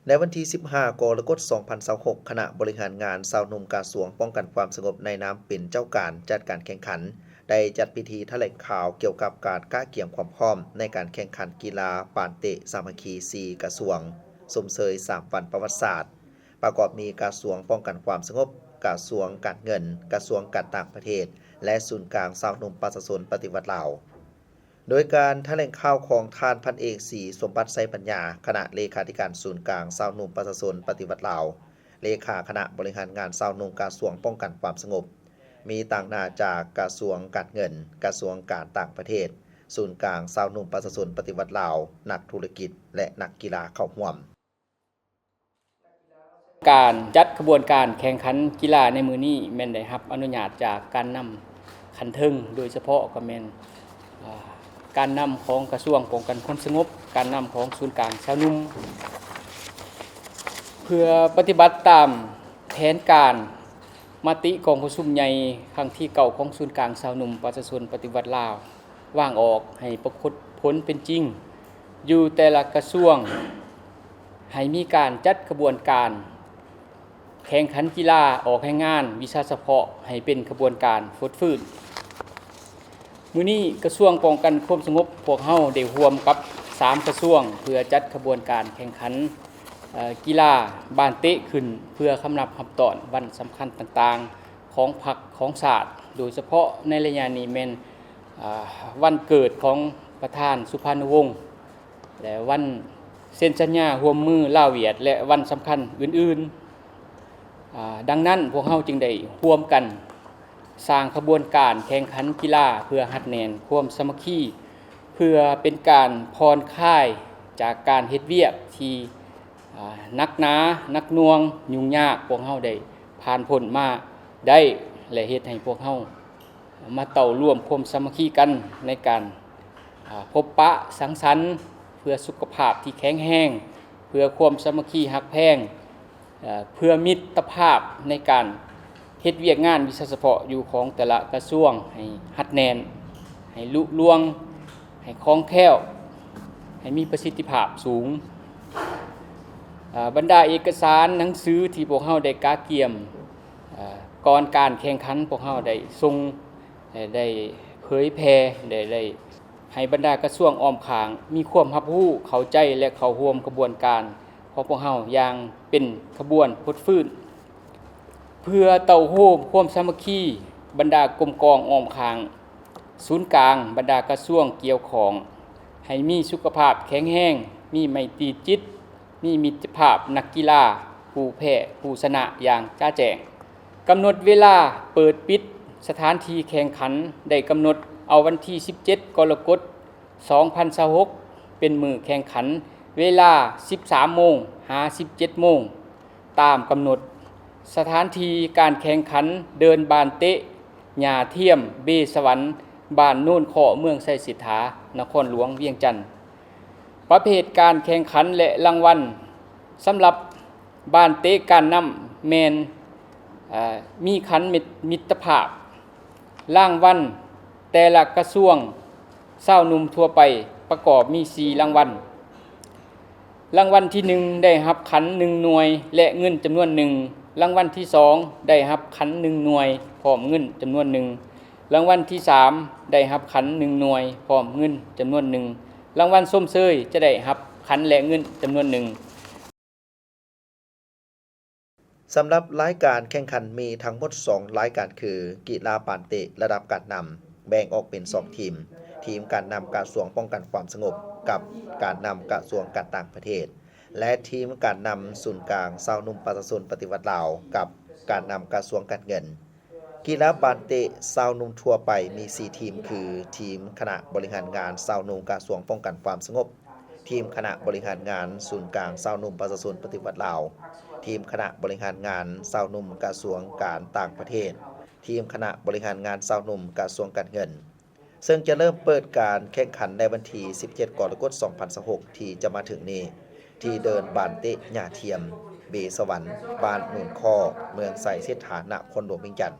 ໃນວັນທີສິບຫ້າ ກໍລະກົດ ສອງພັນຊາວຫົກ, ຄະນະບໍລິຫານງານຊາວໜຸ່ມກະຊວງປ້ອງກັນຄວາມສະຫງົບ ໃນນາມເປັນເຈົ້າການຈັດການແຂ່ງຂັນ ໄດ້ຈັດພິທີຖະແຫຼງຂ່າວກ່ຽວກັບການກະກຽມຄວາມພ້ອມໃນການແຂ່ງຂັນກິລາບານເຕະສາມັກຄີສີ່ກະຊວງ ຊົມເຊີຍສາມວັນປະຫວັດສາດ ປະກອບມີກະຊວງປ້ອງກັນຄວາມສະຫງົບ, ກະຊວງການເງິນ, ກະຊວງການຕ່າງປະເທດ ແລະ ສູນກາງຊາວໜຸ່ມປະຊາຊົນປະຕິວັດລາວ. ໂດຍການຖະແຫຼງຂ່າວຂອງທ່ານພັນເອກ ສີສົມບັດ ໄຊປັນຍາ, ຄະນະເລຂາທິການສູນກາງຊາວໜຸ່ມປະຊາຊົນປະຕິວັດລາວ, ເລຂາຄະນະບໍລິຫານງານຊາວໜຸ່ມກະຊວງປ້ອງກັນຄວາມສະຫງົບ, ມີຕາງໜ້າຈາກກະຊວງການເງິນ, ກະຊວງການຕ່າງປະເທດ, ສູນກາງຊາວໜຸ່ມປະຊາຊົນປະຕິວັດລາວ, ນັກທຸລະກິດ ແລະ ນັກກິລາເຂົ້າຮ່ວມ. ການຈັດຂະບວນການແຂ່ງຂັນກິລາໃນມື້ນີ້ແມ່ນໄດ້ຮັບອະນຸຍາດຈາກການນຳຂັ້ນເທິງ, ໂດຍສະເພາະກໍແມ່ນ ອາ ການນຳຂອງກະຊວງປ້ອງກັນຄວາມສະຫງົບ, ການນຳຂອງສູນກາງຊາວໜຸ່ມ ເພື່ອປະຕິບັດຕາມແຜນການມະຕິກອງປະຊຸມໃຫຍ່ຄັ້ງທີເກົ້າຂອງສູນກາງຊາວໜຸ່ມປະຊາຊົນປະຕິວັດລາວ ວາງອອກໃຫ້ປາກົດຜົນເປັນຈິງຢູ່ແຕ່ລະກະຊວງ, ໃຫ້ມີການຈັດຂະບວນການແຂ່ງຂັນກິລາ, ອອກແຮງງານວິຊາສະເພາະໃຫ້ເປັນຂະບວນການຟົດຟື້ນ. ມື້ນີ້ກະຊວງປ້ອງກັນຄວາມສະຫງົບ ພວກເຮົາໄດ້ຮ່ວມກັບສາມກະຊວງ ເພື່ອຈັດຂະບວນການແຂ່ງຂັນ ເອີ ກິລາບານເຕະຂຶ້ນ ເພື່ອຄຳນັບຮັບຕ້ອນວັນສຳຄັນຕ່າງໆຂອງພັກຂອງຊາດ, ໂດຍສະເພາະໃນໄລຍະນີ້ແມ່ນ ອາ ວັນເກີດຂອງປະທານສຸພານຸວົງ ແລະ ວັນເຊັນສັນຍາຮ່ວມມືລາວ-ຫວຽດ ແລະ ວັນສຳຄັນອື່ນໆ. ອາ ດັ່ງນັ້ນ, ພວກເຮົາຈຶ່ງໄດ້ຮ່ວມກັນສ້າງຂະບວນການແຂ່ງຂັນກິລາ ເພື່ອຮັດແໜ້ນຄວາມສາມັກຄີ, ເພື່ອເປັນການຜ່ອນຄາຍຈາກການເຮັດວຽກທີ່ ອາ ໜັກໜາ, ໜັກໜ່ວງ, ຫຍຸ້ງຍາກ, ພວກເຮົາໄດ້ຜ່ານພົ້ນມາໄດ້ ແລະ ເຮັດໃຫ້ພວກເຮົາມາເຕົ້າລວມຄວາມສາມັກຄີກັນໃນການ ອາ ພົບປະສັງສັນ ເພື່ອສຸຂະພາບທີ່ແຂງແຮງ, ເພື່ອຄວາມສາມັກຄີຮັກແພງ, ເອີ ເພື່ອມິດຕະພາບໃນການເຮັດວຽກງານວິຊາສະເພາະຢູ່ຂອງແຕ່ລະກະຊວງໃຫ້ຮັດແໜ້ນ, ໃຫ້ລຸລວງ, ໃຫ້ຄ່ອງແຄ້ວ, ໃຫ້ມີປະສິດທິພາບສູງ. ເອີ ບັນດາເອກະສານໜັງສືທີ່ພວກເຮົາໄດ້ກະກຽມ ເອີ ກ່ອນການແຂ່ງຂັນ ພວກເຮົາໄດ້ສົ່ງ ແລະ ໄດ້ເຜີຍແຜ່ ແລະ ໄດ້ໃຫ້ບັນດາກະຊວງອ້ອມຂ້າງມີຄວາມຮັບຮູ້, ເຂົ້າໃຈ ແລະ ເຂົ້າຮ່ວມຂະບວນການຂອງພວກເຮົາຢ່າງເປັນຂະບວນຟົດຟື້ນ. ເພື່ອເຕົ້າໂຮມຄວາມສາມັກຄີ, ບັນດາກົມກອງອ້ອມຂ້າງສູນກາງ, ບັນດາກະຊວງກ່ຽວຂ້ອງ ໃຫ້ມີສຸຂະພາບແຂງແຮງ, ມີໄມຕີຈິດ, ມີມິດຕະພາບນັກກິລາ, ຜູ້ແພ້ຜູ້ຊະນະຢ່າງຈະແຈ້ງ. ກຳນົດເວລາເປີດປິດສະຖານທີ່ແຂ່ງຂັນ ໄດ້ກຳນົດເອົາວັນທີສິບເຈັດ ກໍລະກົດ ສອງພັນຊາວຫົກ ເປັນມື້ແຂ່ງຂັນ ເວລາ ສິບສາມໂມງ ຫາ ສິບເຈັດໂມງ ຕາມກຳນົດ. ສະຖານທີ່ການແຂ່ງຂັນ ເດີ່ນບານເຕະຫຍ້າທຽມ ເບສະຫວັນ, ບ້ານໂນນຄໍ້, ເມືອງໄຊເສດຖາ, ນະຄອນຫຼວງວຽງຈັນ. ປະເພດການແຂ່ງຂັນ ແລະ ລາງວັນ ສຳລັບບ້ານເຕະການນຳແມ່ນ ເອີ ມີຂັນມິດຕະພາບ. ລາງວັນແຕ່ລະກະຊວງຊາວໜຸ່ມທົ່ວໄປ ປະກອບມີສີ່ລາງວັນ. ລາງວັນທີໜຶ່ງ ໄດ້ຮັບຂັນໜຶ່ງໜ່ວຍ ແລະ ເງິນຈຳນວນໜຶ່ງ. ລາງວັນທີສອງ ໄດ້ຮັບຂັນໜຶ່ງໜ່ວຍ ພ້ອມເງິນຈຳນວນໜຶ່ງ. ລາງວັນທີສາມ ໄດ້ຮັບຂັນໜຶ່ງໜ່ວຍ ພ້ອມເງິນຈຳນວນໜຶ່ງ. ລາງວັນຊົມເຊີຍ ຈະໄດ້ຮັບຂັນ ແລະ ເງິນຈຳນວນໜຶ່ງ. ສຳລັບລາຍການແຂ່ງຂັນມີທັງໝົດສອງລາຍການຄື ກິລາບານເຕະລະດັບການນຳ ແບ່ງອອກເປັນສອງທີມ, ທີມການນຳກະຊວງປ້ອງກັນຄວາມສະຫງົບ ກັບການນຳກະຊວງການຕ່າງປະເທດ ແລະ ທີມການນຳສູນກາງຊາວໜຸ່ມປະຊາຊົນປະຕິວັດລາວ ກັບການນຳກະຊວງການເງິນ. ກິລາບານເຕະຊາວໜຸ່ມທົ່ວໄປມີສີ່ທີມ ຄື ທີມຄະນະບໍລິຫານງານຊາວໜຸ່ມກະຊວງປ້ອງກັນຄວາມສະຫງົບ, ທີມຄະນະບໍລິຫານງານສູນກາງຊາວໜຸ່ມປະຊາຊົນປະຕິວັດລາວ, ທີມຄະນະບໍລິຫານງານຊາວໜຸ່ມກະຊວງການຕ່າງປະເທດ, ທີມຄະນະບໍລິຫານງານຊາວໜຸ່ມກະຊວງການເງິນ. ເຊິ່ງຈະເລີ່ມເປີດການແຂ່ງຂັນໃນວັນທີສິບເຈັດ ກໍລະກົດ ສອງພັນຊາວຫົກ ທີ່ຈະມາເຖິງນີ້ ທີ່ເດີ່ນບານເຕະຫຍ້າທຽມ ເບສະຫວັນ, ບ້ານໂນນຄໍ້, ເມືອງໄຊເສດຖາ, ນະຄອນຫຼວງວຽງຈັນ.